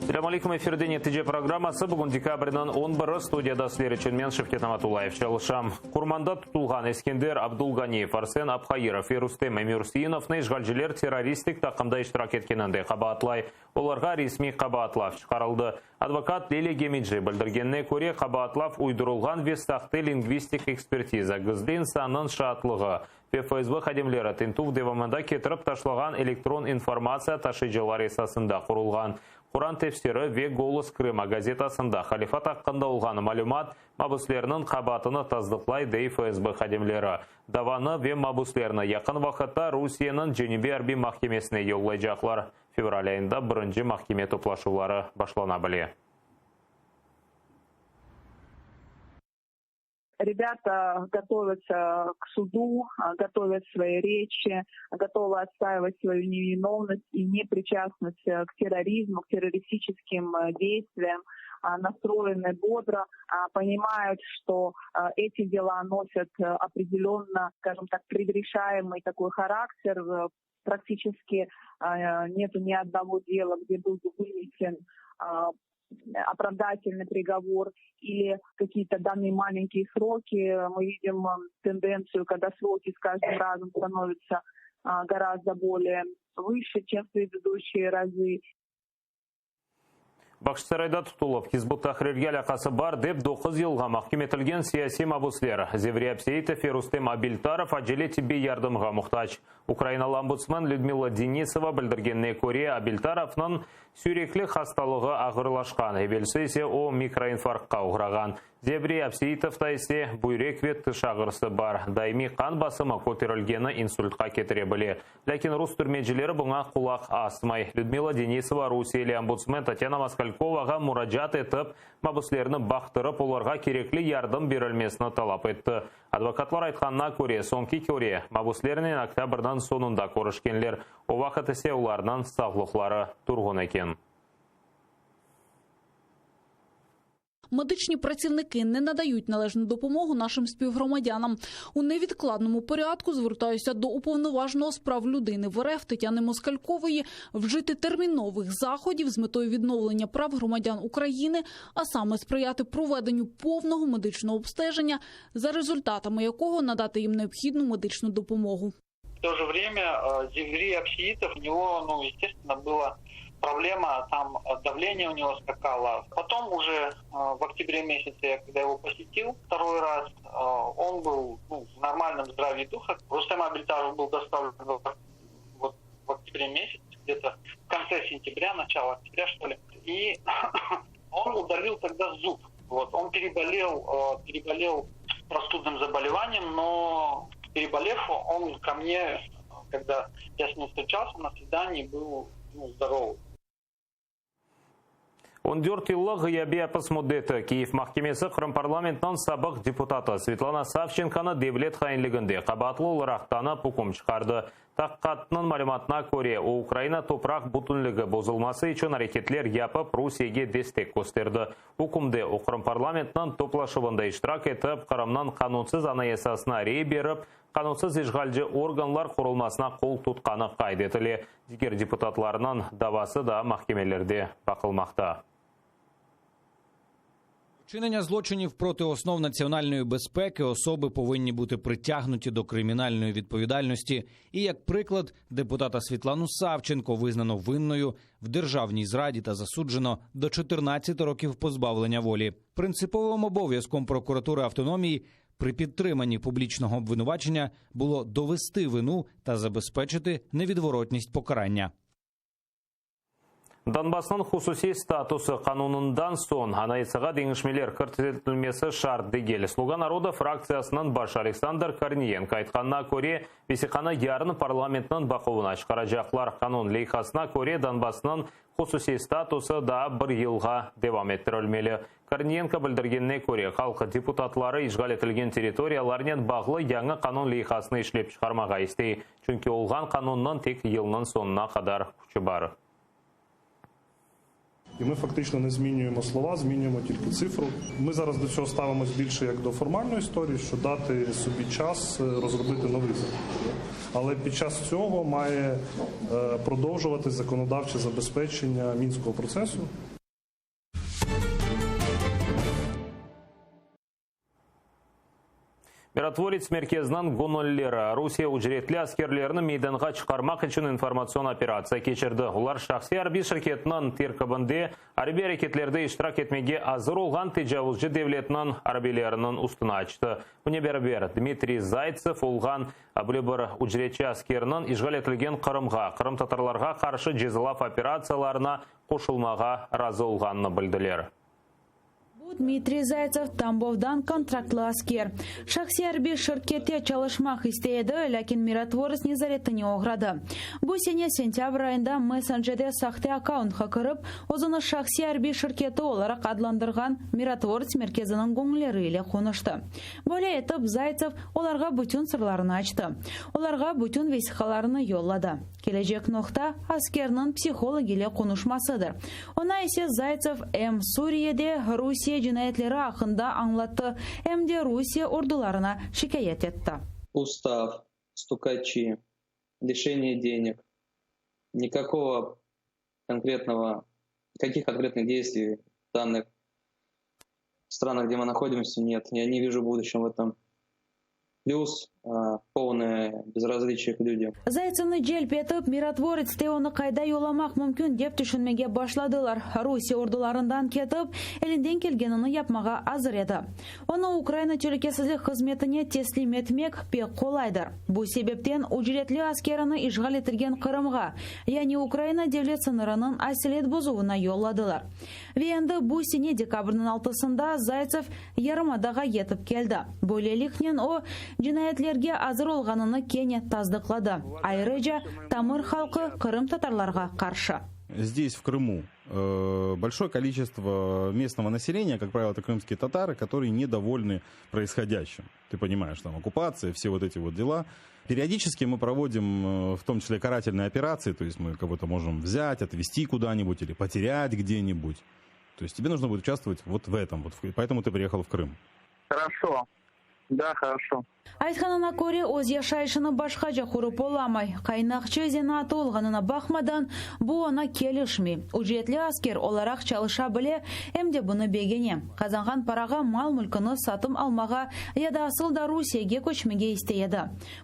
Selâm aleyküm, efirde Netice programması. Bugün dekabrniñ on biri, studiyada sizler içün men, Şevket Namatullayev, çalışam. Qurmanda tutulğan Eskender Abdulganiyev, Arsen Abhayırov ve Rustem Emirüseinovnı işğalciler terroristik taqımda iştirak etkeninde qabaatlay. Olarğa resmiy qabaatlav çıqarıldı. Advokat Lilâ Gemeci bildirgenine köre, qabaatlav uydurılğan ve sahte lingvistik ekspertiza, gizli insannıñ şaatlığı ve FSB hadimleri tintüv devamında ketirip taşlağan elektron informatsiya taşıyıcılar esasında qurulğan. Quran tefsiri ve Golos Krıma gazetasında halifat aqqında olğan malümat mabüslerniñ qabaatını tasdıqlay, dey FSB hadimleri. Davanı ve mabüslerni yaqın vaqıtta Rusiyeniñ Cenübiy arbiy mahkemesine yollaycaqlar. Fevral ayında birinci mahkeme toplaşuvları başlana bile. Ребята готовятся к суду, готовят свои речи, готовы отстаивать свою невиновность и непричастность к терроризму, к террористическим действиям, настроены бодро, понимают, что эти дела носят определенно, скажем так, предрешаемый такой характер. Практически нету ни одного дела, где был бы вынесен оправдательный приговор или какие-то данные маленькие сроки. Мы видим тенденцию, когда сроки с каждым разом становятся гораздо более выше, чем в предыдущие разы. Bağçasarayda tutulıp, Hizb ut-Tahrirge alâqası bar dep doquz yılğa mahküm etilgen siyasiy mabüsler Zevri Abseitov ve Rustem Abiltarov acele tibbiy yardımğa muhtac. Ukrainalı ombudsmen Lüdmila Denisova bildirgenine köre, Abiltarovnıñ süyreklik hastalığı ağırlaşqan, evelsi ise o mikroinfarktqa oğrağan. Zevri Abseitovda ise büyrek ve tiş ağrısı bar, daimiy qan basımı köterilgeni insultqa ketire bile. Lâkin rus türmecileri buña qulaq asmay. Lüdmila Denisova rusiyeli ombudsmen Tatyana Moskalkovağa muracaat etip, mabüslerni baqtırıp, olarğa kerekli yardım berilmesini talap etti. Advokatlar aytqanına köre, soñki kere mabüslernen oktâbrniñ soñunda körüşkenler, o vaqıt ise olarnıñ sağlıqları turğun eken. Медичні працівники не надають належну допомогу нашим співгромадянам. У невідкладному порядку звертаюся до уповноваженого з прав людини в РФ Тетяни Москалькової вжити термінових заходів з метою відновлення прав громадян України, а саме сприяти проведенню повного медичного обстеження, за результатами якого надати їм необхідну медичну допомогу. В то же время Зеври Абсеитов, у него, естественно, была проблема, давление у него скакало. Потом уже в октябре месяце, я когда его посетил второй раз, он был в нормальном здравии духа. Рустем Абильтаров был доставлен в октябре месяце, где-то в конце сентября, начало октября, что ли. И он удалил тогда зуб. Он переболел простудным заболеванием, но переболев, он ко мне, когда я с ним встречался на свидании, был здоровый. 14 yıllıq ğıyabiy apis müddeti Kiyev mahkemesi Qırım parlamentiniñ sabıq deputatı Svetlana Savçenkonı devlet hainliginde qabaatlı olaraq tanıp üküm çıqardı. Taqiqatnıñ malümatına köre, o, Ukraina topraq bütünligi bozulması içün areketler yapıp, Rusiyege destek kösterdi. Ükümde o, Qırım parlamentiniñ toplaşuvında iştirak etip, Qırımnıñ qanunsız Anayasasına rey berip, qanunsız işğalci organlar qurulmasına qol tutqanı qayd etile. Diger deputatlarnıñ davası da mahkemelerde baqılmaqta. Вчинення злочинів проти основ національної безпеки особи повинні бути притягнуті до кримінальної відповідальності. І, як приклад, депутата Світлану Савченко визнано винною в державній зраді та засуджено до 14 років позбавлення волі. Принциповим обов'язком прокуратури автономії при підтриманні публічного обвинувачення було довести вину та забезпечити невідворотність покарання. Donbassnıñ hususiy statusı qanunından soñ Anayasağa deñişmeler kirsetilmesi şart degil. Sluga naroda fraktsiyasınıñ başı Aleksandr Korniyenko aytqanına köre, vesiqanı yarın parlamentniñ baquvına çıqaracaqlar. Qanun leyhasına köre, Donbassnıñ hususiy statusı daa bir yılğa devam ettirilmeli. Korniyenko bildirgenine köre, halq deputatları işğal etilgen territoriyalarnen bağlı yañı qanun leyhasını işlep çıqarmağa istey, çünki olğan qanunnıñ tek yılnıñ soñuna qadar küçü bar. І ми фактично не змінюємо слова, змінюємо тільки цифру. Ми зараз до цього ставимось більше як до формальної історії, що дати собі час розробити новий закон. Але під час цього має продовжуватись законодавче забезпечення Мінського процесу. Mirotvorets merkeziniñ göñüllileri Rusiye ücretli askerlerini meydanğa çıqarmaq içün informatsion operatsiya keçirdi. Olar şahsiy arbiy şirketiniñ terkibinde arbiy areketlerde iştirak etmege azır olğan tecavuzcı devletniñ arbiyleriniñ üstüni açtı. Bunen beraber, Dmitriy Zaytsev olğan böyle bir ücretçi askerniñ işğal etilgen Qırımğa qırımtatarlarğa qarşı cezalav operatsiyalarına qoşulmağa razı olğanını bildiler. Bu Dmitriy Zaytsev, Tambovdan kontraktlı asker. Şahsiy arbiy şirkette çalışmaq istey edi, lâkin Mirotvorets nezaretine oğradı. Bu sene sentâbr ayında messencerde sahte akkauntqa kirip, özüni şahsiy arbiy şirketi olaraq adlandırğan Mirotvorets merkeziniñ göñülleri ile qonuştı. Böyle etip, Zaytsev olarğa bütün sırlarını açtı. Olarğa bütün vesiqalarını yolladı. Kelecek noqta, askerniñ psiholog ile qonuşmasıdır. Oña ise Zaytsev em Suriyede Rusiye cinayetleri aqqında añlattı, em de Rusiye ordularına şikâyet etti. Ustav, stukaçi, lişeniye deneg, nikakogo konkretnogo, nikakih konkretnih deystviy v dannih stranah, gde mı nahodimsya, net, ya ne viju buduşego v etom. Plüs polnoye bezrazliçiye k lüdyam. Zaytsevni celp etip, Mirotvoretste onı qayda yollamaq mümkün dep tüşünmege başladılar. Rusiye ordularından ketip, elinden kelgenini yapmağa azır edi. Onı Ukraina telükesizlik hızmetine teslim etmek pek qolaydır. Bu sebepten ücretli askerini işğal etilgen Qırımğa, yani Ukraina devlet sıñırınıñ aselet bozuvına yolladılar. Ve endi bu sene dekabrniñ altısında Zaytsev yarımadağa yetip keldi. Böyleliknen o, cinayetlerge azır olğanını kene tasdıqladı, ayrıca tamır halqı qırımtatarlarğa qarşı. Здесь, в Крыму, большое количество местного населения, как правило, это крымские татары, которые недовольны происходящим. Ты понимаешь, там оккупация, все вот эти вот дела. Периодически мы проводим, в том числе, карательные операции, то есть мы кого-то можем взять, отвезти куда-нибудь или потерять где-нибудь. То есть тебе нужно будет участвовать вот в этом, вот, поэтому ты приехал в Крым. Хорошо. Да, хорошо. Aytqanına köre, öz yaşayışını başqaca qurıp olamay. Qaynaqçı zenaatı olğanına baqmadan, bu oña kelişmey. Ücretli asker olaraq çalışa bile, em de bunı begene. Qazanğan parağa mal-mülkini satın almağa ya da asıl da Rusiyege köçmege istey edi.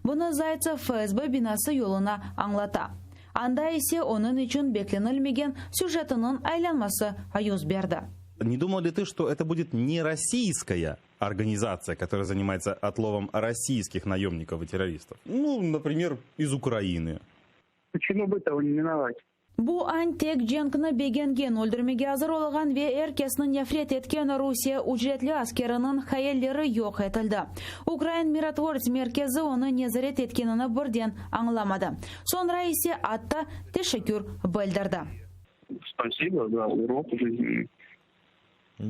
Bunı Zaytsev FSB binası yoluna añlata. Anda ise onıñ içün beklenilmegen süjetiniñ aylanması yüz berdi. Не думал ли ты, что это будет не российская организация, которая занимается отловом российских наемников и террористов? Ну, например, из Украины. Почему бы этого не миновать? Bu an tek cenkni begengen, öldürmege azır olğan ve er kesni nefret etken Rusiye ücretli askeriniñ hayalleri yoq etildi. Ukrain Mirotvorets merkezi onı nezaret etkenini birden añlamadı. Soñra ise atta teşekkür bildirdi. Spasibo, da, urok жизненный.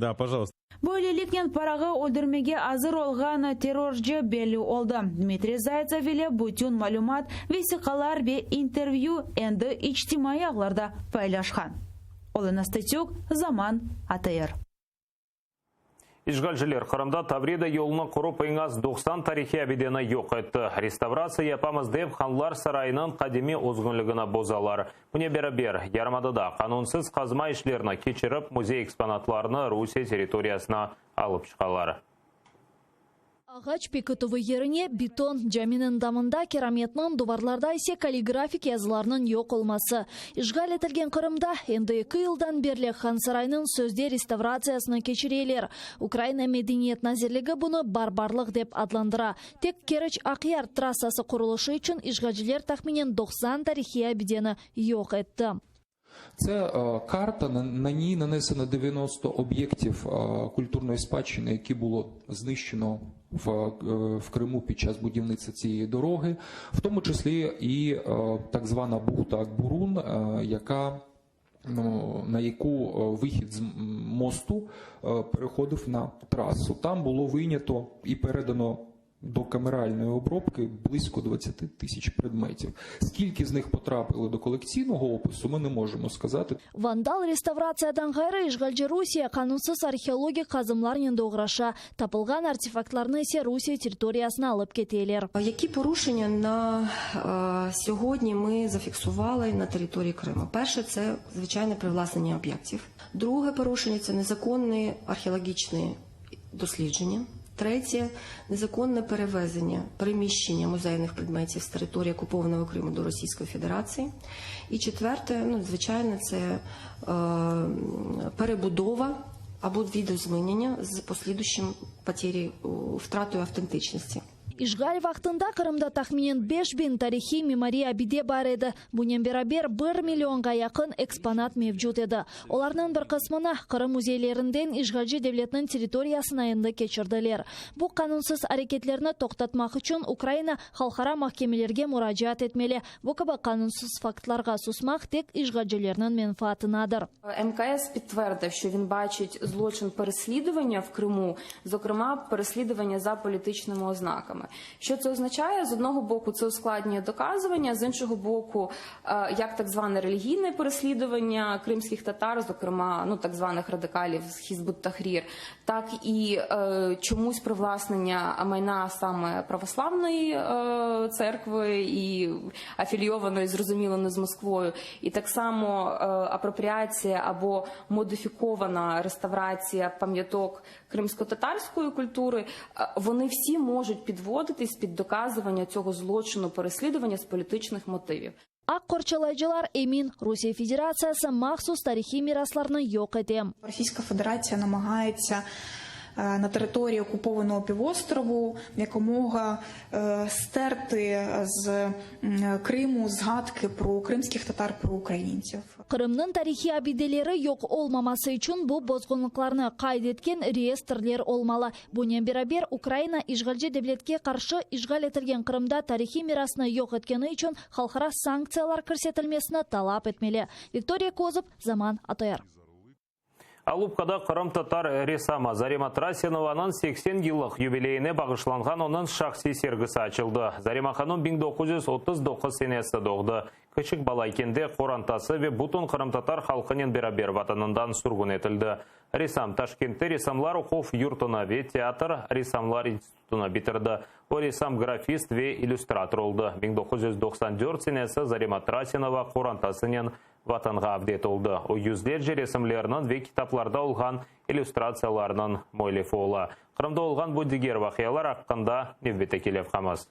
Da, pojaluysta. Böyleliknen parağa öldürmege azır olğan terrorcı belli oldı. Dmitriy Zaytsev ile bütün malümat, vesiqalar ve intervyü endi içtimaiy ağlarda paylaşqan. Olena Stetsük, Zaman, ATR. İşğalciler Qırımda Tavrida yolunı qurıp, eñ az 90 tarihiy abideni yoq etti. Restavratsiya yapamız dep, Hanlar sarayınıñ qadimiy özgünligini bozalar. Bunen beraber, yarımadada qanunsız qazma işlerini keçirip, müzey eksponatlarını Rusiye territoriyasına alıp çıqalar. Ağaç pekitüvi yerine, beton, caminiñ damında kirametniñ, duvarlarda ise kalligrafik yazılarnıñ yoq olması. İşğal etilgen Qırımda endi eki yıldan berli Hansaraynıñ sözde restavratsiyasını keçireler. Ukraina Medeniyet nazirligi bunı barbarlıq dep adlandıra. Tek Keriç-Aqyar trassası qurulışı içün işğalciler tahminen 90 tarihiy abideni yoq etti. Це карта, на ній нанесено 90 об'єктів культурної спадщини, які було знищено в в Криму під час будівництва цієї дороги, в тому числі і так звана бухта Акбурун, яка ну, на яку вихід з мосту переходив на трасу. Там було вийнято і передано до камеральної обробки близько 20 тисяч предметів. Скільки з них потрапили до колекційного опису, ми не можемо сказати. Vandal restavratsiyadan ğayrı, işğalci Rusiye qanunsız arheologik qazımlarnen de oğraşa, tapılğan artefaktlarnı ise Rusiye territoriyasına alıp keteler. Які порушення на сьогодні ми зафіксували на території Криму? Перше, це звичайне привласнення об'єктів. Друге порушення – це незаконне археологічне дослідження. Третє незаконне перевезення, переміщення музейних предметів з території окупованого Криму до Російської Федерації. І четверте, ну звичайно, це е, перебудова або відозмінення з послідуючим потері, втратою автентичності. İşğal vaqtında Qırımda tahminen 5000 tarihiy mimariy abide bar edi. Bunen beraber 1 millionğa yaqın eksponat mevcut edi. Olarnıñ bir qısmını Qırım müzeylerinden işğalci devletniñ territoriyasına endi keçirdiler. Bu qanunsız areketlerni toqtatmaq içün Ukraina halqara mahkemelerge muracaat etmeli. Bu kibi qanunsız faktlarğa susmaq tek işğalcilerniñ menfaatınadır. МКС підтвердив, що він бачить злочин переслідування в Криму, зокрема переслідування за політичними ознаками. Що це означає? З одного боку, це ускладнює доказування, з іншого боку, як так зване релігійне переслідування кримських татар, зокрема ну так званих радикалів з Хізбут Тахрір, так і е, чомусь привласнення майна саме православної е, церкви і афілійованої, зрозуміло, не з Москвою, і так само е, апропріація або модифікована реставрація пам'яток кримсько-татарської культури, вони всі можуть підводитись під доказування цього злочину переслідування з політичних мотивів. Aq qorçalayıcılar emin, Rusiye Federatsiyası mahsus tarihiy miraslarnı yoq ete. Російська Федерація намагається на території окупованого півострову якомога стерти з Криму згадки про кримських татар, про українців. Qırımnıñ tarihiy abideleri yoq olmaması içün bu bozğunlıqlarnı qayd etken reyestrler olmalı. Bunen beraber, Ukraina işğalci devletke qarşı işğal etilgen Qırımda tarihiy mirasnı yoq etkeni içün halqara sanktsiyalar kirsetilmesini talap etmeli. Viktoriya Kozub, Zaman, ATR. Alupkada qırımtatar ressamı Zarema Trasinovanıñ 80 yıllıq yubileyine bağışlanğan onıñ şahsiy sergisi açıldı. Zarema hanım 1939 senesi doğdı. Kiçik bala ekende qorantası ve bütün qırımtatar halqınen beraber vatanından sürgün etildi. Ressam Taşkentte ressamlar oquv yurtuna ve teatr ressamlar institutını bitirdi. O ressam-grafist ve illüstrator oldı. 1994 senesi Zarema Trasinova qorantasınen Vatanğa avdet oldı. O yüzlerce resimlerniñ ve kitaplarda olğan illüstratsiyalarnıñ müellifi ola. Qırımda olğan bu diger vaqialar aqqında nevbetteki levhamız.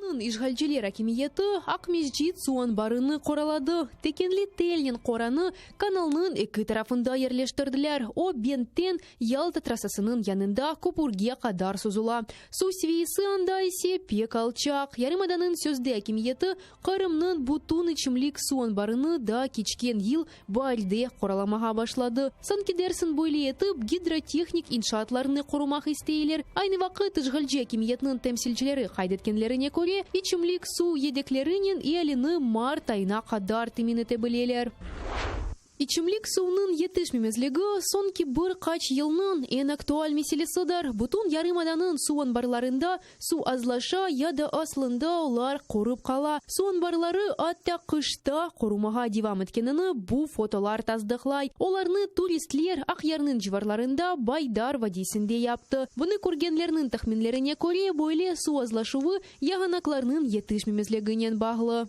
Qırımnıñ işğalciler akimiyeti Aqmescit suv anbarını qoraladı. Tekenli telnen qoranı kanalnıñ eki tarafında yerleştirdiler. O, bentten Yalta trassasınıñ yanında köpürge qadar sozula. Suv seviyesi anda ise pek alçaq. Yarımadanıñ sözde akimiyeti Qırımnıñ bütün içimlik suv anbarını daa keçken yıl baarde qoralamağa başladı. Sanki dersiñ böyle etip gidrotehnik inşaatlarnı qorumaq isteyler. Aynı vaqıt işğalci akimiyetniñ temsilcileri qayd etkenlerine köre, içimlik suv yedeklerinen ealini mart ayına qadar temin ete bileler. İçimlik suvnıñ yetişmemezligi soñki bir qaç yılnıñ eñ aktual meselesidir. Bütün yarımadanıñ suv anbarlarında suv azlaşa ya da aslında olar qurıp qala. Suv anbarları atta qışta qurumağa devam etkenini bu fotolar tasdıqlay. Olarnı turistler Aqyarnıñ civarlarında Baydar vadiysinde yaptı. Bunı körgenlerniñ tahminlerine köre, böyle suv azlaşuvı yağanaqlarnıñ yetişmemezliginen bağlı.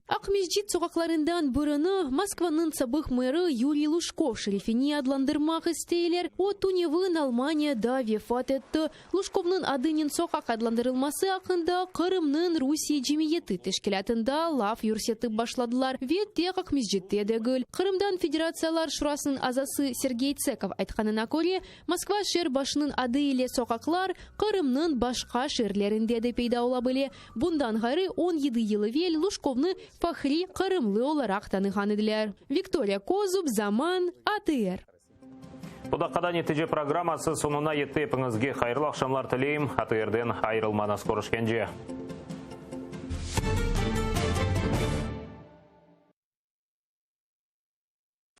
Aqmescit soqaqlarından birini Moskvanıñ sabıq meri Yuriy Lujkov şerefine adlandırmaq isteyler. O, tünevin Almaniyada vefat etti. Lujkovnıñ adınen soqaq adlandırılması aqqında Qırımnıñ Rusiye cemiyeti teşkilâtında laf yürsetip başladılar. Ve tek Aqmescitte degil. Qırımdan Federatsiyalar Şurasınıñ azası Sergey Tsekov aytqanına köre, Moskva şeer başınıñ adı ile soqaqlar Qırımnıñ başqa şeerlerinde de peyda ola bile. Bundan ğayrı, 17 yıl evel Lujkovnı fahriy qırımlı olaraq tanığan ediler. Viktoriya Kozub, Zaman, ATR. Bu daqqada Netice programması soñuna yetti. Epiñizge hayırlı aqşamlar tileyim. ATRden ayırılmañız. Körüşkence.